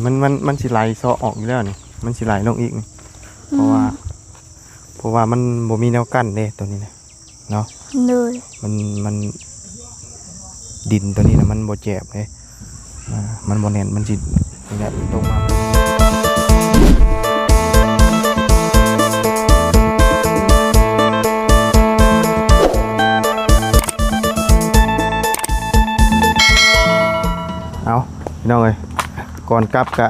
ມັນ ມັນ ມັນຊິໄຫຼເຊາະອອກຢູ່ແລ້ວນີ້ ມັນຊິໄຫຼລົງອີກນີ້ ເພາະວ່າ ອືມ ເພາະວ່າມັນບໍ່ມີແນວກັ້ນເດ້ ໂຕນີ້ນະ ເນາະ ໂດຍ ມັນ ມັນ ດິນໂຕນີ້ນະ ມັນບໍ່ແຈບເດ້ ອ່າ ມັນບໍ່ແໜ້ນ ມັນຊິນີ້ແຫຼະ ມັນຕົກມາ ເອົາ ພີ່ນ້ອງເອີຍ ກ່ອນກັບກະ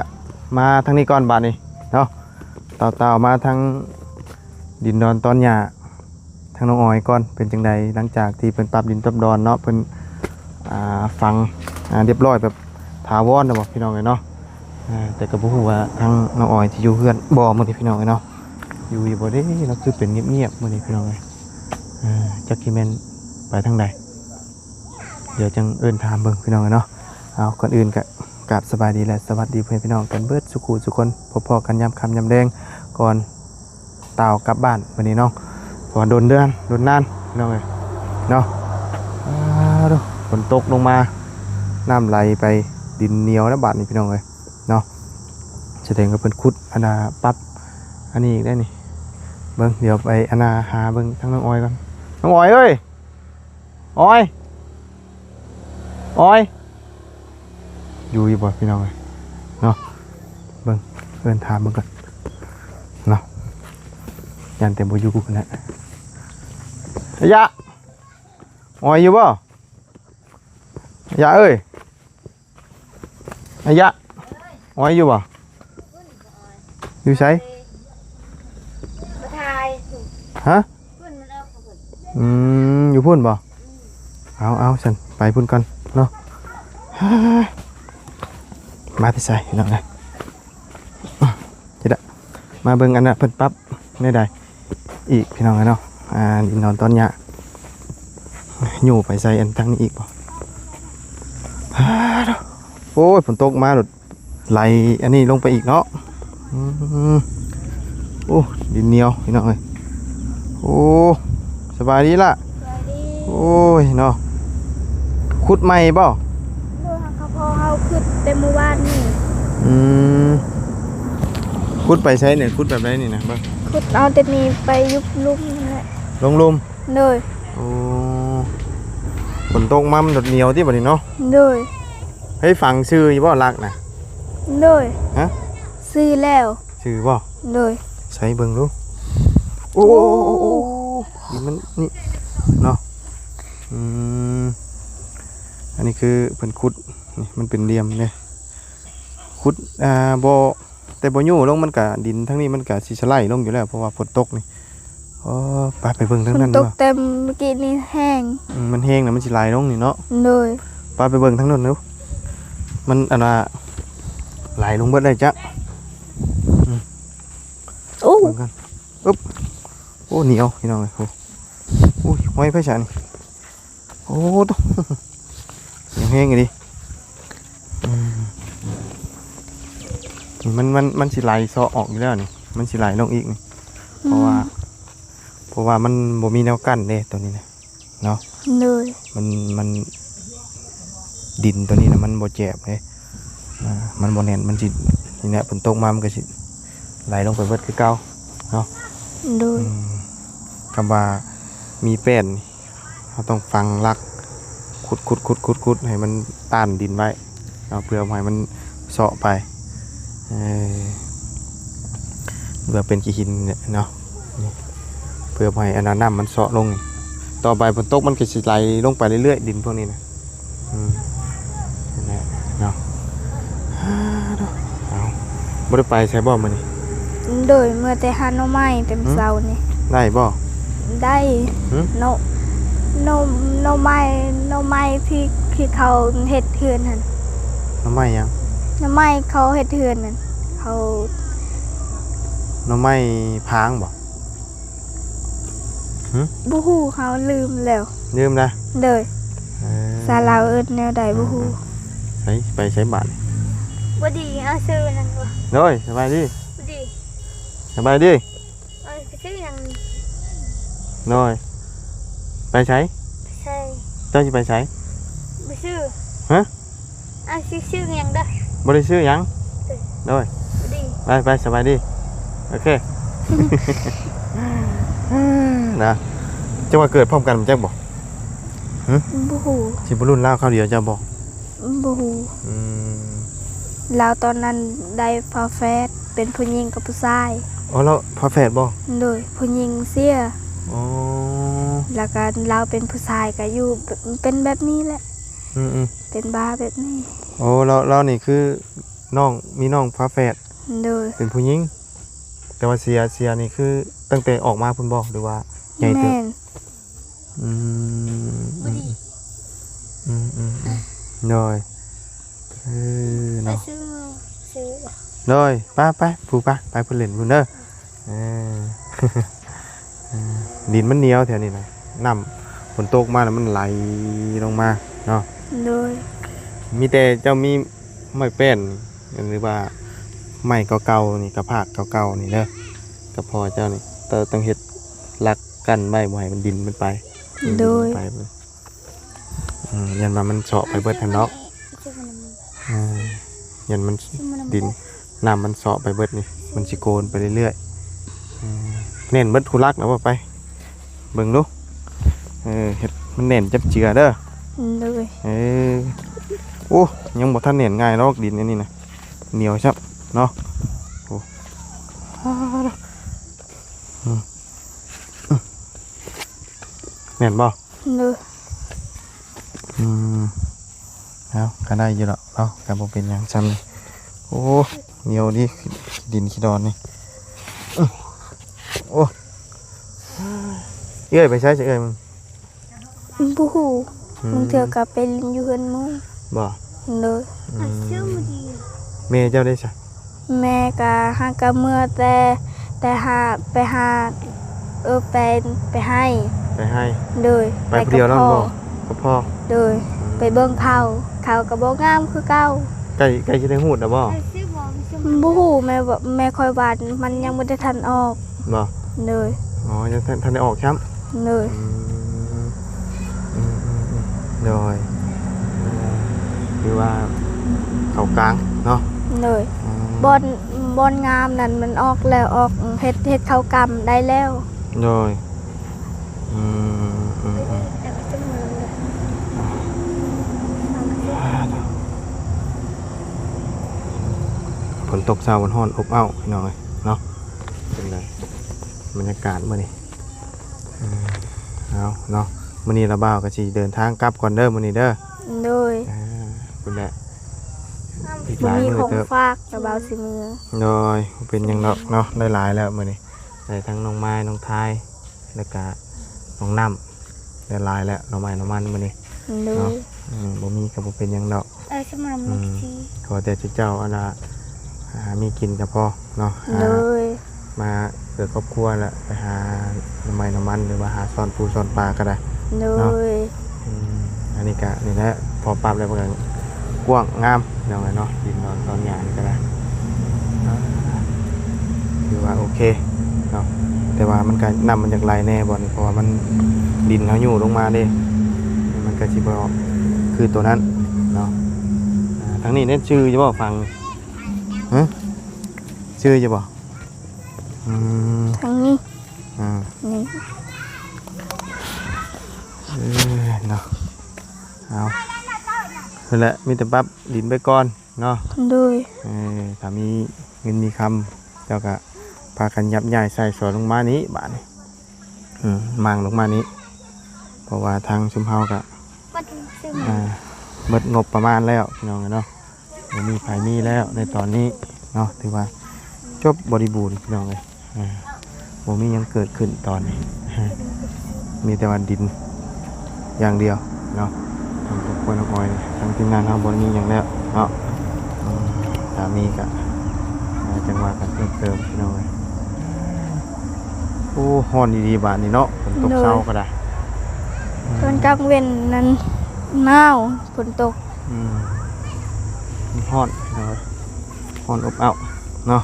ມາທາງນີ້ກ່ອນບາດນີ້ເນາະ ຕ່າວໆ ມາທາງດິນດອນຕອນຫຍ້າ ທາງນ້ອງອອຍກ່ອນ ເປັນຈັ່ງໃດ ຫຼັງຈາກທີ່ເພິ່ນປັບດິນປັບດອນເນາະ ເພິ່ນ ອ່າ ຝັງ ອ່າ ຮຽບຮ້ອຍແບບຖາວອນແລ້ວບໍ່ ພີ່ນ້ອງເອີຍເນາະ ອ່າ ແຕ່ກໍບໍ່ຮູ້ວ່າທາງນ້ອງອອຍຊິຢູ່ເຮືອນບໍ່ມື້ນີ້ ພີ່ນ້ອງເອີຍເນາະ ຢູ່ຢູ່ບໍ່ເດ້ ລາວຄືເປັນງຽບໆ ມື້ນີ້ ພີ່ນ້ອງເອີຍ ອ່າ ຈັກຊິແມ່ນໄປທາງໃດ ດຽວຈັ່ງເອີ້ນຖາມເບິ່ງ ພີ່ນ້ອງເອີຍເນາະ ເອົາ ກ່ອນອື່ນກະກາບສະບາຍດີ ແລະ ສະຫວັດດີພໍ່ແມ່ພີ່ນ້ອງກັນເບິດສູ່ຄູ່ສູ່ຄົນ ພົບພໍ້ກັນຍາມຄ່ຳຍາມແລງ ກ່ອນຕ່າວກັບບ້ານບັດນີ້ເນາະ ເພາະວ່າດົນເດືອນ ດົນນານ ພີ່ນ້ອງເອີຍເນາະ ອ່າ ໂທ້ ຝົນຕົກລົງມາ ນ້ຳໄຫຼໄປ ດິນໜຽວແລ້ວບາດນີ້ ພີ່ນ້ອງເອີຍເນາະ ສະແດງວ່າເພິ່ນຂຸດ ອັນນ່າ ປັບ ອັນນີ້ອີກໄດ໋ນີ້ ເບິ່ງ ດຽວໄປ ອັນນ່າ ຫາເບິ່ງທາງນ້ອງອອຍກ່ອນ ນ້ອງອອຍເອີຍ! ອອຍ ອອຍ ຢູ່ຢູ່ບໍ່ ພີ່ນ້ອງເອີຍເນາະ ເບິ່ງ ເອີ້ນຖາມເບິ່ງກ່ອນເນາະ ຢ້ານແຕ່ບໍ່ຢູ່ພຸ້ນແຫຼະ ອາຍະ ອອຍຢູ່ບໍ່ ອາຍະເອີຍ ອາຍະ ອອຍຢູ່ບໍ່ ຢູ່ໃສ ຮະ ອືມ ຢູ່ພຸ້ນບໍ່ ເອົາ ເອົາ ຊັ້ນໄປພຸ້ນກ່ອນເນາະ ມາແຕ່ໃສ ພີ່ນ້ອງເອີຍ ເຮັດລະ ມາເບິ່ງອັນນ່າ ເພິ່ນປັບແນວໃດອີກ ພີ່ນ້ອງເອີຍເນາະ ອ່າ ດິນດອນຕອນຫຍ້າ ຢູ່ໄປໃສ່ອັນທາງນີ້ອີກບໍ່ ໂອ້ຍ ຝົນຕົກມາໂລດ ໄຫຼອັນນີ້ລົງໄປອີກເນາະ ອືມ ໂອ້ ດິນໜຽວ ພີ່ນ້ອງເອີຍ ໂອ້ ສະບາຍດີລະ ສະບາຍດີ ໂອ້ຍເນາະ ຂຸດໃໝ່ບໍ່ ໂດຍ ເຮົາ ເຮົາຂຸດແຕ່ມື້ວານນີ້ ອືມ ຂຸດໄປໃສນີ້ ຂຸດແບບໃດນີ້ນະ ເບິ່ງ ຂຸດເອົາແຕ່ນີ້ໄປຍຸບລຸ່ມນັ້ນແຫຼະ ລົງລຸ່ມ ໂດຍ ໂອ້ ຝົນຕົກມາມັນໂດດໜຽວຕິບັດນີ້ເນາະ ໂດຍ ເຮີ້ຍ ຝັງຊື່ຢູ່ບໍ່ຫຼັກນະ ໂດຍ ຮະ ຊື່ແລ້ວ ຊື່ບໍ່ ໂດຍ ໃສ່ເບິ່ງດູ ໂອ້ ໂອ້ ໂອ້ ໂອ້ ໂອ້ ໂອ້ ນີ້ມັນນີ້ເນາະ ອືມ ອັນນີ້ຄືເພິ່ນຂຸດ ນີ້ມັນເປັນຫຼ່ຽມເດ້ ຂຸດ ອ່າ ບໍ່ ແຕ່ບໍ່ຍູ້ລົງ ມັນກະ ດິນທາງນີ້ມັນກະຊິສະໄລລົງຢູ່ແລ້ວ ເພາະວ່າຝົນຕົກນີ້ ໂອ້ ໄປ ໄປເບິ່ງທາງນັ້ນ ຝົນຕົກ ວ່າ ແຕ່ມື້ກີ້ນີ້ແຮງ ອືມ ມັນແຮງນະ ມັນຊິໄຫຼລົງນີ້ເນາະ ໂດຍ ໄປ ໄປເບິ່ງທາງນັ້ນດູ ມັນ ອັນວ່າ ໄຫຼລົງເບິດແລ້ວຈັກ ອືມ ໂອ້ ເບິ່ງກັນ ອຶບ ໂອ້ ໜຽວ ພີ່ນ້ອງເອີຍ ໂອ້ ໂອ້ຍ ຫ້ອຍ ໄປຊະນີ້ ໂອ້ ໂທ້ ແຮງອີ່ຫຼີ ອືມ ມັນ ມັນ ມັນຊິໄຫຼເຊາະອອກຢູ່ແລ້ວນີ້ ມັນຊິໄຫຼລົງອີກນີ້ ອືມ ເພາະວ່າ ເພາະວ່າມັນບໍ່ມີແນວກັ້ນເດ້ ໂຕນີ້ນະ ເນາະ ໂດຍ ມັນ ມັນ ດິນໂຕນີ້ນະ ມັນບໍ່ແຈບເດ້ ອ່າ ມັນບໍ່ແໜ້ນ ມັນຊິ ນີ້ແຫຼະ ຝົນຕົກມາ ມັນກໍຊິໄຫຼລົງໄປເບິດຄືເກົ່າເນາະ ໂດຍ ອືມ ຄຳວ່າມີແປ້ນ ເຮົາຕ້ອງຝັງຫຼັກ ຂຸດໆໆໆ ໃຫ້ມັນຕ້ານດິນໄວ້ເນາະ ເພື່ອບໍ່ໃຫ້ມັນເຊາະໄປ ເອີ ເພື່ອເປັນຂີ້ຫີນເນາະ ນີ້ ເພື່ອບໍ່ໃຫ້ອັນນັ້ນ ນ້ຳມັນເຊາະລົງ ຕໍ່ໄປຝົນຕົກມັນກໍຊິໄຫຼລົງໄປເລື້ອຍໆ ດິນພວກນີ້ນະ ອືມ ນັ້ນແຫຼະເນາະ ເອົາ ບໍ່ໄດ້ໄປໃສບໍ່ມື້ນີ້? ໂດຍ ເມືອແຕ່ຫາໜໍ່ໄມ້ແຕ່ເຊົ້ານີ້ ໄດ້ບໍ່? ໄດ້ ຫື? ໜໍ່ ໜໍ່ ໜໍ່ໄມ້ ໜໍ່ໄມ້ທີ່ ທີ່ເຂົາເຮັດເຮືອນຫັ້ນ ໜໍ່ໄມ້ຫຍັງ? ໜໍ່ໄມ້ເຂົາເຮັດເຮືອນຫັ້ນ ເຂົາ ໜໍ່ໄມ້ພາງບໍ່? ຫຶ? ບໍ່ຮູ້ ເຮົາລືມແລ້ວ ລືມລະ ໂດຍ ເອີ ພາສາລາວເອີ້ນແນວໃດບໍ່ຮູ້ ເອີ ເອີ ໃສ ໄປໃສບາດນີ້ ບໍ່ດີ ເອົາຊື້ນັ້ນບໍ່ ໂດຍ ສະບາຍດີ ບໍ່ດີ ສະບາຍດີ ເອີ ໄປຊື້ຫຍັງ ໂດຍ ໄປໃສ ໄປໃສ ເຈົ້າຊິໄປໃສ ບໍ່ຊື້ ຮະ ເອົາຊື້ ຊື້ຫຍັງເດີ ບໍ່ໄດ້ຊື້ຫຍັງ ໂດຍ ໂດຍ ໄປ ໄປ ສະບາຍດີ ໂອເຄ ນະ ເຈົ້າວ່າເກີດພ້ອມກັນ ຈັກບໍ່? ຫຶ? ບໍ່ຮູ້. ຊິບໍ່ລຸ້ນລາວຄາວດຽວເຈົ້າບໍ່? ບໍ່ຮູ້. ອືມ ລາວຕອນນັ້ນໄດ້ຝາແຝດ ເປັນຜູ້ຍິງກັບຜູ້ຊາຍ. ອໍ ລາວຝາແຝດບໍ່? ໂດຍ ຜູ້ຍິງເສຍ. ອໍ ແລ້ວກໍລາວເປັນຜູ້ຊາຍ ກໍຢູ່ ເປັນແບບນີ້ແຫຼະ. ອືມໆ ເປັນບ້າແບບນີ້. ໂອ້ ລາວ ລາວນີ້ຄືນ້ອງ ມີນ້ອງຝາແຝດ? ໂດຍ ເປັນຜູ້ຍິງ ແຕ່ວ່າເສຍ ເສຍນີ້ຄືຕັ້ງແຕ່ອອກມາພຸ້ນບໍ່ ຫຼືວ່າໃຫຍ່ເຕີບ? ແມ່ນ. ອືມ ອືມ ອືມ ອືມ ອືມ ໂດຍ ເອີ ເນາະ ໄປຊື້ ຊື້ ໂດຍ ໄປ ໄປ ຜູ້ ໄປ ໄປເພິ່ນຫຼິ້ນພຸ້ນເດີ. ເອີ ເອີ ດິນມັນໜຽວແຖວນີ້ນະ ນ້ຳຝົນຕົກມາແລ້ວມັນໄຫຼລົງມາເນາະ. ໂດຍ ມີແຕ່ເຈົ້າມີໄມ້ແປ້ນ ຫຼືວ່າໄມ້ເກົ່າໆນີ້ ກະພາກເກົ່າໆນີ້ເດີ ກະພໍ່ເຈົ້ານີ້ ເຈົ້າຕ້ອງເຮັດຫຼັກກັ້ນໄວ້ ບໍ່ໃຫ້ມັນ ດິນມັນໄປ. ໂດຍ ໄປ ອືມ ຢ້ານວ່າມັນເຊາະໄປເບິດຫັ້ນເນາະ. ອືມ ຢ້ານມັນ ດິນ ນ້ຳມັນເຊາະໄປເບິດນີ້ ມັນຊິໂກນໄປເລື້ອຍໆ. ອືມ ແໜ້ນເບິດຄູ່ຫຼັກນະ ບໍ່ໄປ ເບິ່ງດູ. ເອີ ເຮັດມັນແໜ້ນຈັບເຈືອເດີ. ໂດຍ ເອີ ໂອ້ ຍັງບໍ່ທັນແໜ້ນງ່າຍດອກ ດິນອັນນີ້ນະ ໜຽວຊ້ຳເນາະ. ໂອ້ ອືມ ແໜ້ນບໍ່? ໂດຍ ອືມ ເອົາ ກໍໄດ້ຢູ່ດອກເນາະ ກໍບໍ່ເປັນຫຍັງຊ່ຳນີ້. ໂອ້ ໜຽວດີ ດິນຂີ້ດອນນີ້. ໂອ້ ເອື້ອຍໄປໃສ ເອື້ອຍມຶງ? ບໍ່ຮູ້. ອືມ ບາງເທື່ອກໍໄປຫຼິ້ນຢູ່ເຮືອນໝູ່. ບໍ່? ໂດຍ ອືມ ແມ່ເຈົ້າເດ້ຊະ? ແມ່ກະຫາກະເມືອແຕ່ ແຕ່ຫາ ໄປຫາ ເອີ ໄປ ໄປໄຮ່. ໄປໄຮ່? ໂດຍ ໄປຜູ້ດຽວນຳບໍ່? ກັບພໍ່. ໂດຍ ອືມ ໄປເບິ່ງເຂົາ ເຂົາກະບໍ່ງາມຄືເກົ່າ. ໃກ້ ໃກ້ຊິໄດ້ຮູດແລ້ວບໍ່? ບໍ່ຮູ້ ແມ່ ແມ່ຂ້ອຍວ່າມັນຍັງບໍ່ໄດ້ທັນອອກ. ບໍ່? ໂດຍ ອໍ ຍັງທັນ ທັນໄດ້ອອກຊ້ຳ. ໂດຍ ອືມ ອືມ ອືມ ອືມ ໂດຍ ຄືວ່າເຂົ້າກາງເນາະ. ໂດຍ ອືມ ບ່ອນ ບ່ອນງາມນັ້ນມັນອອກແລ້ວ ອອກ ເຮັດ ເຮັດເຂົ້າກຳໄດ້ແລ້ວ. ໂດຍ ອືມ ອືມ ອືມ ຝົນຕົກເຊົ້າ ມັນຮ້ອນອົບເອົ້າ ພີ່ນ້ອງເອີຍເນາະ. ເປັນໃດບັນຍາກາດມື້ນີ້? ເອີ ເອົາເນາະ ມື້ນີ້ລະບ່າວກໍຊິເດີນທາງກັບກ່ອນເດີມື້ນີ້ເດີ. ໂດຍ ອ່າ ພຸ້ນແຫຼະ ອີກຫຼາຍມື້ເຕີບ ບໍ່ມີຂອງຝາກ ລະບ່າວຊິເມືອ. ໂດຍ ບໍ່ເປັນຫຍັງດອກເນາະ ໄດ້ຫຼາຍແລ້ວມື້ນີ້ ໄດ້ທັງນ້ອງມາຍ ນ້ອງທາຍ ແລ້ວກະນ້ອງນ້ຳ ໄດ້ຫຼາຍແລ້ວ ໜໍ່ໄມ້ໜໍ່ມັນມື້ນີ້. ໂດຍ ເນາະ ອືມ ບໍ່ມີກໍບໍ່ເປັນຫຍັງດອກ. ເອີ ສະໝໍ່ ອືມ ມີທີ່ ຂໍແຕ່ເຈົ້າ ອັນນ່າ ຫາມີກິນກໍພໍເນາະ. ໂດຍ ມາເພື່ອຄອບຄົວແຫຼະ ໄປຫາໜໍ່ໄມ້ໜໍ່ມັນ ຫຼືວ່າຫາຊ້ອນປູຊ້ອນປາກໍໄດ້. ໂດຍ ເນາະ ອືມ ອັນນີ້ກໍນີ້ແຫຼະ ພໍປັບແລ້ວມັນກໍກວ້າງງາມ ພີ່ນ້ອງເອີຍເນາະ. ດິນດອນຕອນຫຍ້ານີ້ກໍໄດ້ ອ່າ ຖືວ່າໂອເຄເນາະ ແຕ່ວ່າມັນກໍ ນ້ຳມັນຢາກໄຫຼແດ່ບ່ອນນີ້ ເພາະວ່າມັນ ດິນເຮົາຍູ້ລົງມາເດ້ ມັນກໍຊິບໍ່ຄືໂຕນັ້ນເນາະ. ອ່າ ທາງນີ້ເດ້ ຊື່ຢູ່ບໍ່ຝັ່ງນີ້? ຮະ? ຊື່ຢູ່ບໍ່? ອືມ ທາງນີ້ ອ່າ ນີ້ ເອີ ເນາະ ເອົາ ນັ້ນແຫຼະ ມີແຕ່ປັບດິນໄປກ່ອນເນາະ. ໂດຍ ເອີ ຖ້າມີເງິນມີຄຳ ເຈົ້າກະພາກັນຫຍັບຍ້າຍໃສ່ສອນລົງມານີ້ບາດນີ້ ອືມ ມ້າງລົງມານີ້ ເພາະວ່າທາງຊຸມເຮົາກະ ອ່າ ເບິດງົບປະມານແລ້ວ ພີ່ນ້ອງເອີຍເນາະ. ບໍ່ມີໃຜມີແລ້ວໃນຕອນນີ້ເນາະ ຖືວ່າຈົບບໍລິບູນ ພີ່ນ້ອງເອີຍ. ອ່າ ບໍ່ມີຫຍັງເກີດຂຶ້ນຕອນນີ້ ມີແຕ່ວ່າດິນຢ່າງດຽວເນາະ. ທາງຄອບຄົວນ້ອງອອຍ ທາງທີມງານເຮົາບໍ່ໄດ້ມີຫຍັງແລ້ວເນາະ. ອືມ ຖ້າມີກະ ອ່າ ຈັ່ງວ່າກັນເພີ່ມເຕີມ ພີ່ນ້ອງເອີຍ. ໂອ້ ຮ້ອນດີໆ ບາດນີ້ເນາະ ຝົນຕົກ ໂດຍ ເຊົ້າກໍໄດ້. ອືມ ຕອນກາງເວັນນັ້ນໜາວ ຝົນຕົກ. ອືມ ມັນຮ້ອນເນາະ ຮ້ອນອົບເອົ້າເນາະ.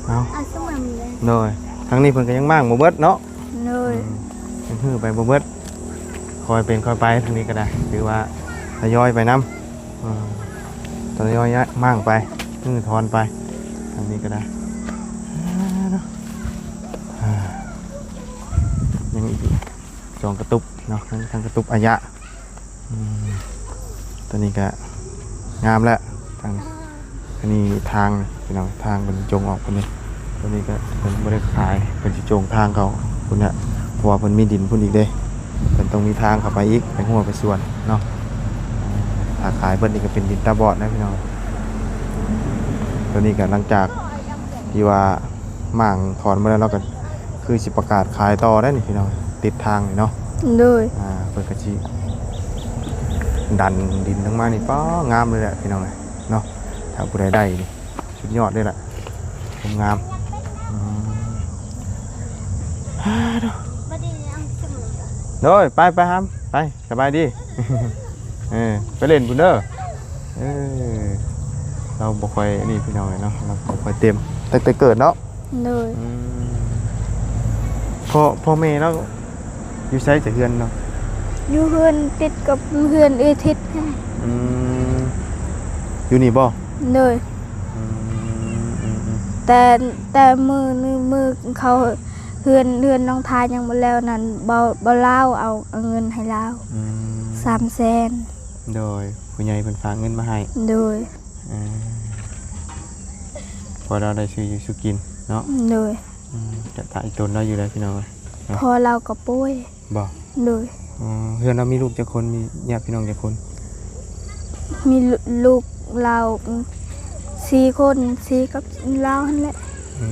ເອົາ ໂດຍ ທາງນີ້ເພິ່ນກໍຍັງມ້າງບໍ່ເບິດເນາະ. ໂດຍ ອືມ ຍັງຮື້ໄປບໍ່ເບິດ ຄ່ອຍເປັນຄ່ອຍໄປ ທາງນີ້ກໍໄດ້ ຖືວ່າທະຍອຍໄປນຳ. ອືມ ຕ ທະຍອຍມ້າງໄປ ຮື້ຖອນໄປ ທາງນີ້ກໍໄດ້ ອ່າ ຍັງອີກສອງກະຕຸບເນາະ ທັງ ທັງກະຕຸບອາຍະ ອືມ ຕົວນີ້ກະງາມແລ້ວ ທາງ ອັນນີ້ທາງພີ່ນ້ອງ ທາງເພິ່ນຈົ່ງອອກພຸ້ນນີ້ ຕົວນີ້ກະເພິ່ນບໍ່ໄດ້ຂາຍ ເພິ່ນຊິຈົ່ງທາງເຂົ້າພຸ້ນແຫຼະ ເພາະວ່າເພິ່ນມີດິນພຸ້ນອີກເດ້ ເພິ່ນຕ້ອງມີທາງເຂົ້າໄປອີກ ໄປຮົ້ວໄປສວນເນາະ ຖ້າຂາຍເບິດນີ້ກະເປັນດິນຕາບອດນະພີ່ນ້ອງ ຕົວນີ້ກະຫຼັງຈາກທີ່ວ່າມ້າງຖອນມາແລ້ວ ລາວກະຄືຊິປະກາດຂາຍຕໍ່ໄດ໋ນີ້ພີ່ນ້ອງ ຕິດທາງນີ້ເນາະ ໂດຍ ອ່າ ເພິ່ນກະຊິດັນດິນລົງມານີ້ ປ້າ ງາມເລີຍແຫຼະພີ່ນ້ອງເອີຍ ເນາະ ຖ້າຜູ້ໃດໄດ້ນີ້ ສຸດຍອດເລີຍລະ ຄວາມງາມ ອືມ ໂດຍ ໄປ ໄປຫຳ ໄປ ສະບາຍດີ ເອີ ໄປຫຼິ້ນພຸ້ນເດີ ເອີ ລາວບໍ່ຄ່ອຍນີ້ພີ່ນ້ອງເອີຍເນາະ ລາວບໍ່ຄ່ອຍເຕັມ ຕັ້ງແຕ່ເກີດເນາະ ໂດຍ ອືມ ພໍ່ ພໍ່ແມ່ລາວ ຢູ່ໃສຈະເຮືອນເນາະ? ຢູ່ເຮືອນຕິດກັບເຮືອນເອື້ອຍທິດຫັ້ນ. ອືມ ຢູ່ນີ້ບໍ່? ໂດຍ. ອືມ ອືມ ອືມ ແຕ່ ແຕ່ມື້ນີ້ ມື້ເຂົາເຮືອນ ເຮືອນນ້ອງທາຍັງບໍ່ແລ້ວນັ້ນ ເບົາ ເບົາລາວເອົາ ເອົາເງິນໃຫ້ລາວ ອືມ ສາມແສນ. ໂດຍ ຜູ້ໃຫຍ່ເພິ່ນຝາກເງິນມາໃຫ້. ໂດຍ. ເອີ ພໍລາວໄດ້ຊື້ຢູ່ຊື້ກິນເນາະ. ໂດຍ. ອືມ ກະຕາອີຕົນລາວຢູ່ແລ້ວພີ່ນ້ອງເອີຍເນາະ. ພໍ່ລາວກໍປ່ວຍ. ບໍ່? ໂດຍ. ອໍ ເຮືອນລາວມີລູກຈັກຄົນ? ມີຍາດພີ່ນ້ອງຈັກຄົນ? ມີລູກລາວສີ່ຄົນ ສີ່ກັບລາວຫັ້ນແຫຼະ. ອື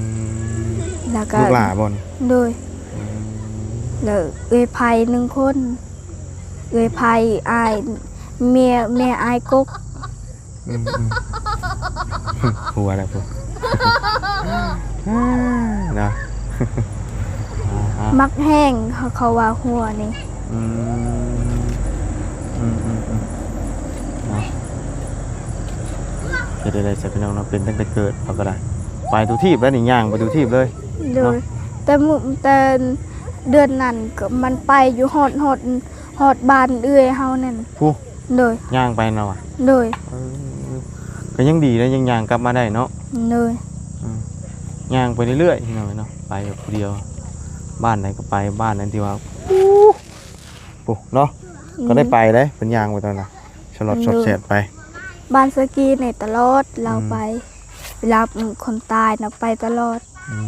ມ ແລ້ວກະລູກຫຼ້າບໍ່? ໂດຍ. ອືມ ແລ້ວເອື້ອຍໄພໜຶ່ງຄົນ ເອື້ອຍໄພ ອ້າຍ ເມຍ ເມຍອ້າຍກົກ. ອືມ ອືມ ຫົວແລ້ວພຸ້ນ ເນາະ ມັກແຮງ ເຂົາ ເຂົາວ່າຫົວນີ້. ອືມ ອືມ ອືມ ອືມ ເນາະ ເຮັດໄດ້ໃດຊະພີ່ນ້ອງເນາະ ເປັນຕັ້ງແຕ່ເກີດ ເຮົາກໍໄດ້ ໄປທຸກທີບແລ້ວນີ້ ຍ່າງໄປທຸກທີບເລີຍ. ໂດຍ ເນາະ ແຕ່ມື້ ແຕ່ເດືອນນັ້ນກໍມັນໄປຢູ່ຮອດ ຮອດ ຮອດບ້ານເອື້ອຍເຮົານັ້ນ ຜູ້ ໂດຍ ຍ່າງໄປນະວະ? ໂດຍ. ເອີ ກໍຍັງດີນະ ຍັງຍ່າງກັບມາໄດ້ເນາະ. ໂດຍ. ອືມ ຍ່າງໄປເລື້ອຍໆ ພີ່ນ້ອງເອີຍເນາະ ໄປແບບຜູ້ດຽວ ບ້ານໃດກໍໄປ ບ້ານນັ້ນທີ່ວ່າ ປູ້ ເນາະ ອືມ ກໍໄດ້ໄປເດ້ ເພິ່ນຍ່າງໄປຕອນນະ ສະຫຼອດ ໂດຍ ສອດແສດໄປ ບ້ານສະກີນີ້ຕະຫຼອດ ລາວ ອືມ ໄປ ເວລາຄົນຕາຍນະ ໄປຕະຫຼອດ. ອື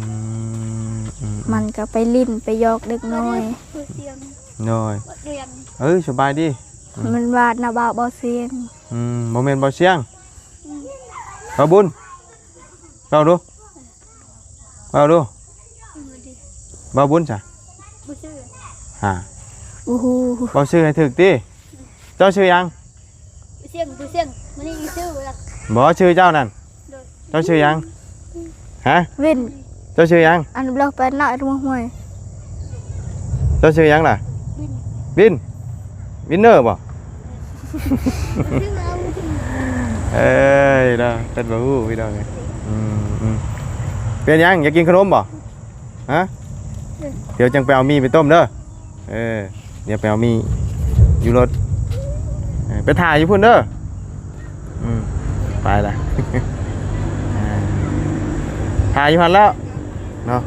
ມ ອືມ ມັນກໍໄປຫຼິ້ນໄປຢອກເດັກນ້ອຍ. ໂດຍ. ເອີ ສະບາຍດີ. ອືມ ມັນວ່ານາບ່າວບໍ່ສຽງ. ອືມ ບໍ່ແມ່ນບໍ່ສຽງ. ອືມ ບ່າວບຸນ ເວົ້າດູ ເວົ້າດູ ອືມ ບໍ່ດີ ບ່າວບຸນຊະ ບໍ່ຊື່ ຫາ ໂອ້ໂຫ ເວົ້າຊື່ໃຫ້ຖືກຕິ. ເຈົ້າຊື່ຫຍັງ? ບໍ່ສຽງ ບໍ່ສຽງ ມື້ນີ້ຊື່ບໍ່ລະ? ບໍ່ ຊື່ເຈົ້ານັ້ນ. ໂດຍ. ເຈົ້າຊື່ຫຍັງ? ຮະ? ວິນ. ເຈົ້າຊື່ຫຍັງ? ອັນບລັອກໄປເນາະ ຮວຍ. ເຈົ້າຊື່ຫຍັງລະ? ວິນ. ວິນ ວິນເນີບໍ່? ເອີຍເນາະ ເພິ່ນບໍ່ຮູ້ພີ່ນ້ອງເອີຍ. ອືມ ອືມ ເປັນຫຍັງ ຢາກກິນຂະໜົມບໍ່? ຮະ? ເອີ ດຽວຈັ່ງໄປເອົາໝີ່ໄປຕົ້ມເດີ. ເອີ ດຽວໄປເອົາໝີ່ຢູ່ລົດ ເອີ ໄປຖ້າຢູ່ພຸ້ນເດີ. ອືມ ໄປລະ ຖ້າຢູ່ຫັ້ນແລ້ວເນາະ.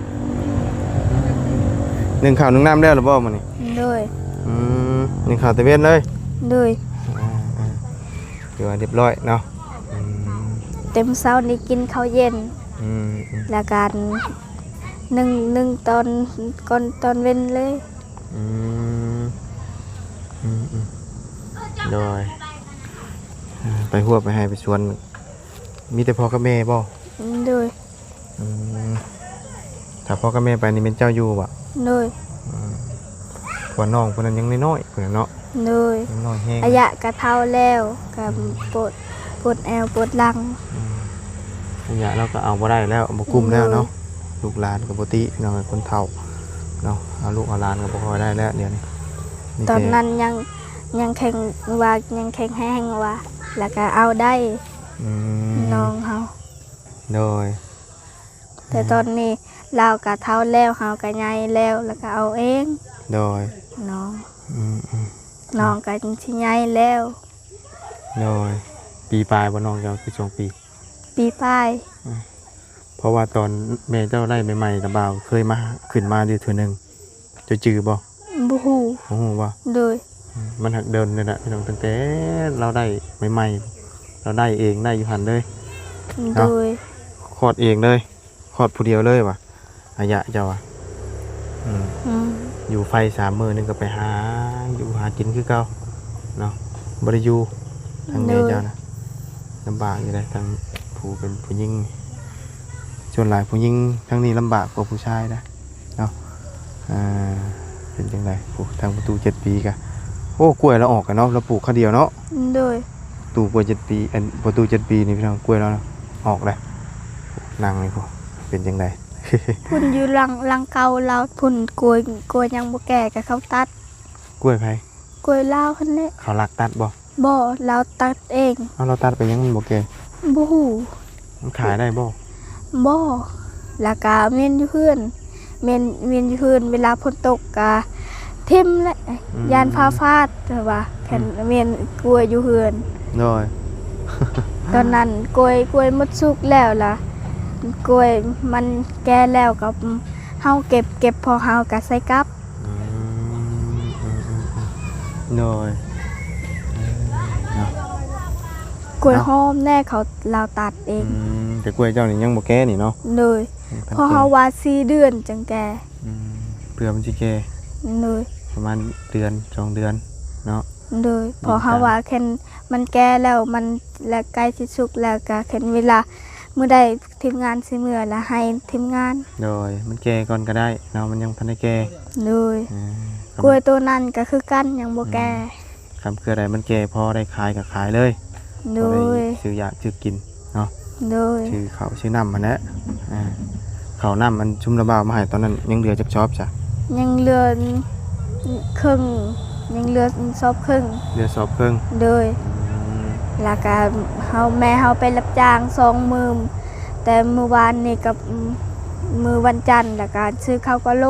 ໜຶ້ງເຂົ້າໜຶ້ງນ້ຳແລ້ວລະບໍ່ມື້ນີ້? ໂດຍ. ອືມ ໜຶ້ງເຂົ້າແຕ່ເວັນເລີຍ? ໂດຍ. ອ່າ ອ່າ ຖືວ່າຮຽບຮ້ອຍເນາະ. ອືມ ແຕ່ມື້ເຊົ້ານີ້ກິນເຂົ້າເຢັນ. ອືມ ອືມ ແລ້ວກະໜຶ້ງ ໜຶ້ງຕອນ ກ່ອນຕອນເວັນເລີຍ. ອືມ ອືມ ອືມ ໂດຍ. ອ່າ ໄປຮົ້ວໄປໄຮ່ໄປສວນ ມີແຕ່ພໍ່ກັບແມ່ບໍ່? ໂດຍ. ອືມ ຖ້າພໍ່ກັບແມ່ໄປນີ້ແມ່ນເຈົ້າຢູ່ບໍ່? ໂດຍ. ອືມ ເພາະວ່ານ້ອງເພິ່ນນັ້ນຍັງນ້ອຍໆ ພຸ້ນນະເນາະ. ໂດຍ. ຍັງນ້ອຍແຮງ ອາຍະກະເຖົ້າແລ້ວ ກະ ອືມ ປວດ ປວດແອວປວດຫຼັງ. ອືມ ອາຍະລາວກໍເອົາບໍ່ໄດ້ແລ້ວ ບໍ່ກຸ້ມແລ້ວເນາະ. ໂດຍ. ລູກຫຼານກໍບໍ່ຕິເນາະ ຄົນເຖົ້າເນາະ ເອົາລູກເອົາຫຼານກໍບໍ່ຄ່ອຍໄດ້ແລ້ວດຽວນີ້. ມີແຕ່ ຕອນນັ້ນຍັງ ຍັງແຂງ ວ່າຍັງແຂງແຮງວ່າ ແລ້ວກໍເອົາໄດ້. ອືມ ນ້ອງເຮົາ. ໂດຍ. ແຕ່ຕອນນີ້ລາວກະເຖົ້າແລ້ວ ເຮົາກະໃຫຍ່ແລ້ວ ແລ້ວກະເອົາເອງ. ໂດຍ. ນ້ອງ ອືມໆ ນ້ອງກະຊິໃຫຍ່ແລ້ວ. ໂດຍ. ປີປາຍບໍ່ ນ້ອງເຈົ້າ ຄືສອງປີ? ປີປາຍ. ອືມ ເພາະວ່າຕອນແມ່ເຈົ້າໄດ້ໃໝ່ໆ ລະບ່າວເຄີຍມາ ຂຶ້ນມາຢູ່ເທື່ອໜຶ່ງ ເຈົ້າຈື່ບໍ່? ບໍ່ຮູ້. ບໍ່ຮູ້ບໍ່? ໂດຍ. ອືມ ມັນຫາກດົນນີ້ແຫຼະພີ່ນ້ອງ ຕັ້ງແຕ່ລາວໄດ້ໃໝ່ໆ ລາວໄດ້ເອງ ໄດ້ຢູ່ຫັ້ນເລີຍເນາະ. ໂດຍ. ຄອດເອງເລີຍ ຄອດຜູ້ດຽວເລີຍວ່າ ອາຍະເຈົ້າວ່າ. ອືມ ອືມ ຢູ່ໄຟສາມມື້ ໜຶ່ງກໍໄປຫາຢູ່ຫາກິນຄືເກົ່າເນາະ ບໍ່ໄດ້ຢູ່ທາງແມ່ເຈົ້ານະ. ໂດຍ. ລຳບາກຢູ່ເດ້ ທັງຜູ້ເປັນຜູ້ຍິງ ສ່ວນຫຼາຍຜູ້ຍິງທາງນີ້ລຳບາກກວ່າຜູ້ຊາຍນະເນາະ. ອ່າ ເປັນຈັ່ງໃດ ໂອ້ ທາງປະຕູເຈັດປີກະ ໂອ້ ກ້ວຍລາວອອກກະເນາະ ລາວປູກຄາວດຽວເນາະ. ໂດຍ. ປະຕູກ້ວຍເຈັດປີ ອັນ ປະຕູເຈັດປີນີ້ພີ່ນ້ອງ ກ້ວຍລາວອອກແລ້ວ ນັ່ງນີ້ພຸ້ນ ເປັນຈັ່ງໃດ? ພຸ້ນຢູ່ຫຼັງ ຫຼັງເກົ່າລາວພຸ້ນ ກ້ວຍ ກ້ວຍຍັງບໍ່ແກ່ກະເຂົາຕັດ. ກ້ວຍໃຜ? ກ້ວຍລາວຫັ້ນແຫຼະ. ເຂົາລັກຕັດບໍ່? ບໍ່ ລາວຕັດເອງ. ເອົາ ລາວຕັດໄປຫຍັງ ມັນບໍ່ແກ່? ບໍ່ຮູ້. ມັນຂາຍໄດ້ບໍ່? ບໍ່ ລະກະເມັນຢູ່ເຮືອນ ເມັນ ເມັນຢູ່ເຮືອນ ເວລາຝົນຕົກກະຖິ້ມແຫຼະ. ອືມ ຢ້ານຟ້າຟາດ ວ່າ ອືມ ຄັນເມັນກ້ວຍຢູ່ເຮືອນ. ໂດຍ. ຕອນນັ້ນກ້ວຍ ກ້ວຍໝົດສຸກແລ້ວລະ ກ້ວຍມັນແກ່ແລ້ວກໍເຮົາເກັບ ເກັບພໍເຮົາກະໃສ່ກັບ. ອືມ ອືມ ອືມ ອືມ ໂດຍ. ເອີ ເນາະ ກ້ວຍຫອມແດ່ ເຂົາ ລາວຕັດເອງ. ອືມ ແຕ່ກ້ວຍເຈົ້ານີ້ຍັງບໍ່ແກ່ນີ້ເນາະ? ໂດຍ. ພໍເຮົາວ່າສີ່ເດືອນຈັ່ງແກ່. ອືມ ເພື່ອມັນຊິແກ່. ໂດຍ. ປະມານເດືອນສອງເດືອນເນາະ. ໂດຍ. ພໍເຮົາວ່າຄັນມັນແກ່ແລ້ວ ມັນ ແລະ ໃກ້ຊິສຸກແລ້ວ ກະຄັນເວລາມື້ໃດ ທີມງານຊິເມືອລະໃຫ້ທີມງານ. ໂດຍ. ມັນແກ່ກ່ອນກໍໄດ້ເນາະ ມັນຍັງບໍ່ທັນໄດ້ແກ່. ໂດຍ. ເອີ ກ້ວຍໂຕນັ້ນກໍຄືກັນ ຍັງບໍ່ແກ່. ອືມ ຄຳເຄືອໃດມັນແກ່ພໍໄດ້ຂາຍກໍຂາຍເລີຍ. ໂດຍ. ພໍໄດ້ຊື້ຢາກຊື້ກິນເນາະ. ໂດຍ. ຊື້ເຂົ້າຊື້ນ້ຳຫັ້ນແຫຼະ. ອ່າ ເຂົ້ານ້ຳອັນຊຸມລະບ່າວມາໃຫ້ຕອນນັ້ນ ຍັງເຫຼືອຈັກຊອບຊະ? ຍັງເຫຼືອເຄິ່ງ ຍັງເຫຼືອຊອບເຄິ່ງ. ເຫຼືອຊອບເຄິ່ງ. ໂດຍ. ອືມ ລະກະເຮົາ ແມ່ເຮົາໄປຮັບຈ້າງສອງມື້ ແຕ່ມື້ວານນີ້ກັບມື້ວັນຈັນ ລະກະຊື້ເຂົ້າກະໂລ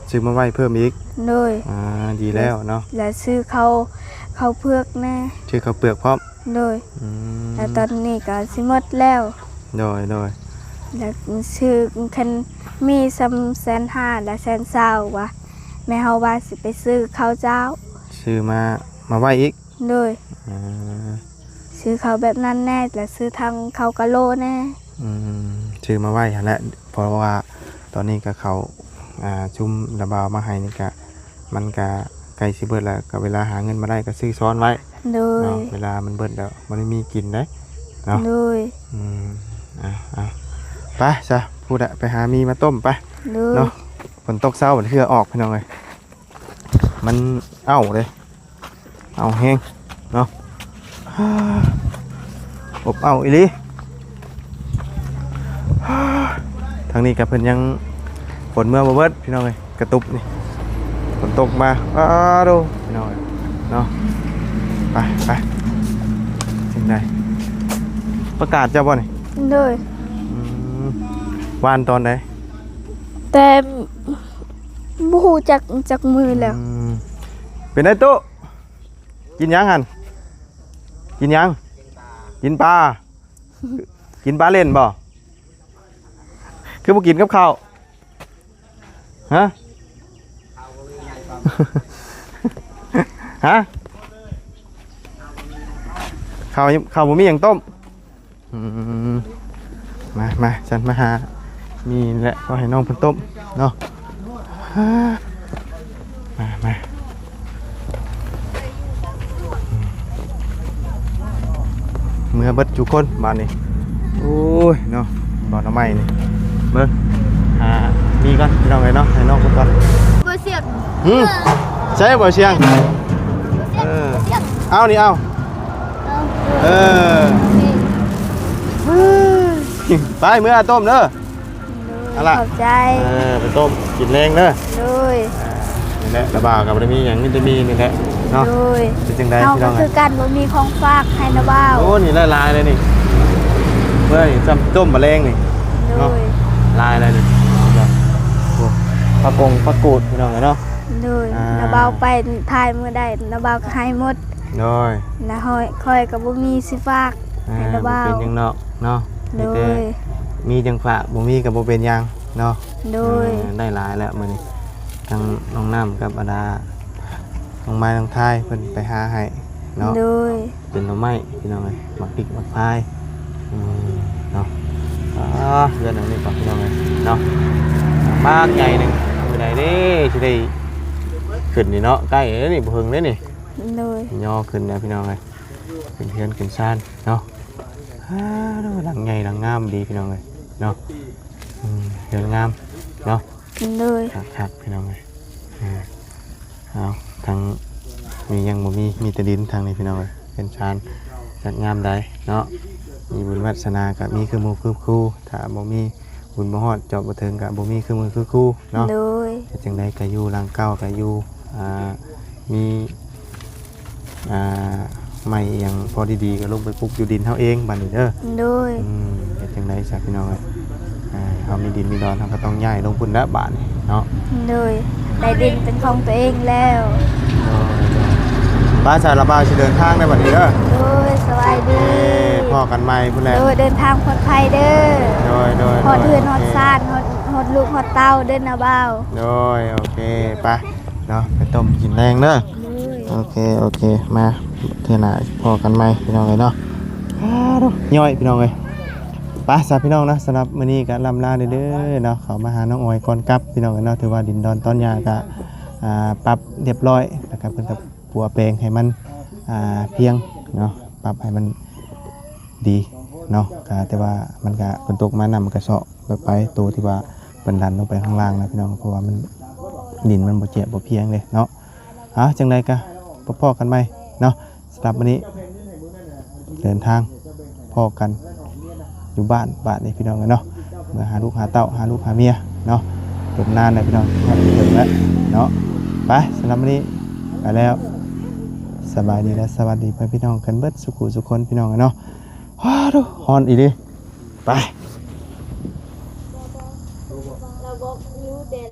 ຊື້ມາໄວ້ເພີ່ມອີກ. ໂດຍ. ອ່າ ດີແລ້ວເນາະ. ລະ ລະຊື້ເຂົ້າ ເຂົ້າເຜືອກແດ່. ຊື້ເຂົ້າເຜືອກພ້ອມ. ໂດຍ. ອືມ ແລ້ວຕອນນີ້ກໍຊິໝົດແລ້ວ. ໂດຍ ໂດຍ. ແລ້ວຊື້ຄັນມີສ່ຳແສນຫ້າ ແລະ ແສນຊາວວ່າ ແມ່ເຮົາວ່າຊິໄປຊື້ເຂົ້າເຈົ້າ ຊື້ມາ ມາໄວ້ອີກ. ໂດຍ. ອືມ ຊື້ເຂົ້າແບບນັ້ນແດ່ ແລ້ວຊື້ທັງເຂົ້າກະໂລແດ່. ອືມ ຊື້ມາໄວ້ຫັ້ນແຫຼະ ເພາະວ່າຕອນນີ້ກໍເຂົ້າ ອ່າ ຊຸມລະບ່າວມາໃຫ້ນີ້ກະ ມັນກະໃກ້ຊິເບິດແລ້ວ ກະເວລາຫາເງິນມາໄດ້ກະຊື້ຊ້ອນໄວ້. ໂດຍ. ເນາະ ເວລາມັນເບິດແລ້ວບໍ່ໄດ້ມີກິນເດ້ເນາະ. ໂດຍ. ອືມ ເອົາ ເອົາ ໄປຊະ ພຸ້ນແຫຼະ ໄປຫາໝີ່ມາຕົ້ມໄປ. ໂດຍ. ເນາະ ຝົນຕົກເຊົ້າບັດເຫື່ອອອກ ພີ່ນ້ອງເອີຍ ມັນເອົ້າເດ້. ເອົາແຮງເນາະ ອົບເອົ້າອີ່ຫຼີ. ທາງນີ້ກໍເພິ່ນຍັງ ຝົນເມືອບໍ່ເບິດ ພີ່ນ້ອງເອີຍ ກະຕຸບນີ້ ຝົນຕົກມາ ອ້າໂດ ພີ່ນ້ອງເອີຍເນາະ. ໄປ ໄປ ຈັ່ງໃດ ປາກກາດເຈົ້າບໍ່ນີ້? ໂດຍ. ອືມ ຫວ່ານຕອນໃດ? ແຕ່ບໍ່ຮູ້ຈັກ ຈັກມື້ແລ້ວ. ອືມ ເປັນໄດໂຕ? ກິນຫຍັງຫັ້ນ? ກິນຫຍັງ? ກິນປາ. ກິນປາເຫຼັ້ນບໍ່? ຄືບໍ່ກິນກັບເຂົ້າ? ຮະ? ຮະ? ເຂົ້າ ເຂົ້າບໍ່ມີຫຍັງຕົ້ມ. ອືມ ມາ ມາ ສັນມາຫາ ມີແຫຼະ ກໍໃຫ້ນ້ອງເພິ່ນຕົ້ມເນາະ. ມາ ມາ ເມືອເບິດທຸກຄົນບາດນີ້. ໂອ້ຍເນາະ ບໍ່ໜໍ່ໄມ້ນີ້ ເບິ່ງ ອ່າ ມີກ່ອນ ພີ່ນ້ອງເອີຍເນາະ ໃຫ້ນ້ອງເພິ່ນກ່ອນ. ບໍ່ສຽງ ຫື ໃຊ້ບໍ່ສຽງ? ເອີ ເອົານີ້ ເອົາ ເອີ ໄປ ເມືອຕົ້ມເດີ. ໂດຍ ເອົາລະ ຂອບໃຈ. ເອີ ໄປຕົ້ມກິນແລງເດີ. ໂດຍ. ອ່າ ນີ້ແຫຼະ ລະບ່າວກໍບໍ່ໄດ້ມີຫຍັງ ມີແຕ່ໝີ່ນີ້ແຫຼະເນາະ. ໂດຍ. ເປັນຈັ່ງໃດ ເຮົາກໍຄືກັນ ພີ່ນ້ອງເອີຍ ບໍ່ມີຂອງຝາກໃຫ້ນະບ່າວ. ໂອ້ ນີ້ຫຼາຍໆເລີຍນີ້ ເບິ່ງນີ້ ຊ້ຳຕົ້ມມະແລງນີ້. ໂດຍ. ເນາະ ຫຼາຍເລີຍນີ້. ໂອ້ ຜັກກົງຜັກກູດ ພີ່ນ້ອງເອີຍເນາະ. ໂດຍ. ອ່າ ນະບ່າວໄປຖ່າຍມື້ໃດ ນະບ່າວກໍໃຫ້ໝົດ. ໂດຍ. ນະ ຂ້ອຍ ຂ້ອຍກໍບໍ່ມີຊິຝາກ. ອ່າ ໃຫ້ລະເວົ້າ ບໍ່ເປັນຫຍັງດອກເນາະ ໂດຍ ມີແຕ່ມີຈັ່ງຝາກ ບໍ່ມີກໍບໍ່ເປັນຫຍັງເນາະ ໂດຍ ເອີ ໄດ້ຫຼາຍແລ້ວມື້ນີ້ ທັງນ້ອງນ້ຳກັບອັນນ່າ ນ້ອງໄມ້ນ້ອງທາຍເພິ່ນໄປຫາໃຫ້ເນາະ ໂດຍ ເປັນໜໍ່ໄມ້ພີ່ນ້ອງເອີຍ ໝາກພິກໝາກພາຍ ອືມ ເນາະ ອ່າ ເຮືອນຫຼັງນີ້ກ່ອນພີ່ນ້ອງເອີຍເນາະ ບັກໃຫຍ່ໜຶ່ງ ມື້ໃດເດ້ຊິໄດ້ຂຶ້ນນີ້ເນາະ ໃກ້ແລ້ວນີ້ ບໍ່ເຖິງເດ້ນີ້ ໂດຍ ຍໍຂຶ້ນແລ້ວພີ່ນ້ອງເອີຍ ເປັນເຮືອນເປັນຊານເນາະ ອ່າ ຫຼັງໃຫຍ່ຫຼັງງາມດີພີ່ນ້ອງເອີຍເນາະ ອືມ ເຮືອນງາມເນາະ ໂດຍ ຄັກໆ ພີ່ນ້ອງເອີຍ ອ່າ ເອົາ ທາງນີ້ຍັງບໍ່ມີ ມີແຕ່ດິນທາງນີ້ພີ່ນ້ອງເອີຍ ເຮືອນຊານຈັດງາມໃດເນາະ ມີບຸນວາດສະໜາກໍມີຄືໝູ່ຄືຄູ່ ຖ້າບໍ່ມີບຸນບໍ່ຮອດ ເຈາະບໍ່ເຖິງກໍບໍ່ມີຄືໝູ່ຄືຄູ່ເນາະ ໂດຍ ເຮັດຈັ່ງໃດກໍຢູ່ຫຼັງເກົ່າ ກໍຢູ່ ອ່າ ມີ ອ່າ ໄມ້ອີ່ຫຍັງພໍດີໆ ກໍລົງໄປປຸກຢູ່ດິນເຮົາເອງບາດນີ້ເດີ ໂດຍ ອືມ ເຮັດຈັ່ງໃດຊະພີ່ນ້ອງເອີຍ ອ່າ ເຮົາມີດິນມີດອນ ເຮົາກໍຕ້ອງຍ້າຍລົງພຸ້ນແລ້ວບາດນີ້ເນາະ ໂດຍ ໄດ້ດິນເປັນຂອງຕົວເອງແລ້ວ ໂດຍ ໂດຍ ໄປຊະ ລະບ່າວຊິເດີນທາງແລ້ວບາດນີ້ເດີ ໂດຍ ສະບາຍດີ ພໍ້ກັນໃໝ່ພຸ້ນແຫຼະ ໂດຍ ເດີນທາງປອດໄພເດີ ໂດຍ ໂດຍ ຮອດເຮືອນ ໂດຍ ຮອດຊານ ຮອດ ຮອດລູກຮອດເຕົ້າເດີ ລະບ່າວ ໂດຍ ໂອເຄ ໄປ ເນາະ ໄປຕົ້ມກິນແລງເດີ ໂດຍ ໂອເຄ ໂອເຄ ມາເທື່ອໜ້າພໍ້ກັນໃໝ່ພີ່ນ້ອງເອີຍເນາະ ອ້າ ໂດ ຍ້ອຍພີ່ນ້ອງເອີຍ ໄປຊະພີ່ນ້ອງເນາະ ສຳລັບມື້ນີ້ກໍລ່ຳລາເດີເນາະ ເຂົ້າມາຫານ້ອງອອຍກ່ອນກັບພີ່ນ້ອງເອີຍເນາະ ຖືວ່າດິນດອນຕອນຫຍ້າກໍ ອ່າ ປັບຮຽບຮ້ອຍ ແລ້ວກໍເພິ່ນກໍປົວແປງໃຫ້ມັນ ອ່າ ພຽງເນາະ ປັບໃຫ້ມັນດີເນາະ ກໍແຕ່ວ່າມັນກໍ ຝົນຕົກມານ້ຳມັນກໍເຊາະໄປ ໂຕທີ່ວ່າເພິ່ນດັນລົງໄປຂ້າງລ່າງນະພີ່ນ້ອງ ເພາະວ່າມັນ ດິນມັນບໍ່ແຈບບໍ່ພຽງເດ້ເນາະ ເອົາ ຈັ່ງໃດກໍພໍ້ກັນໃໝ່ເນາະ ສຳລັບມື້ນີ້ເດີນທາງພໍ້ກັນຢູ່ບ້ານ ບາດນີ້ພີ່ນ້ອງເອີຍເນາະ ເມືອຫາລູກຫາເຕົ້າ ຫາລູກຫາເມຍເນາະ ດົນນານແລ້ວພີ່ນ້ອງ ຮອດເຖິງແລ້ວເນາະ ໄປ ສຳລັບມື້ນີ້ໄປແລ້ວ ສະບາຍດີ ແລະ ສະຫວັດດີພໍ່ແມ່ພີ່ນ້ອງກັນເບິດສູ່ຜູ້ສູ່ຄົນພີ່ນ້ອງເອີຍເນາະ ອ້າ ໂດ ຮ້ອນອີ່ຫຼີ ໄປ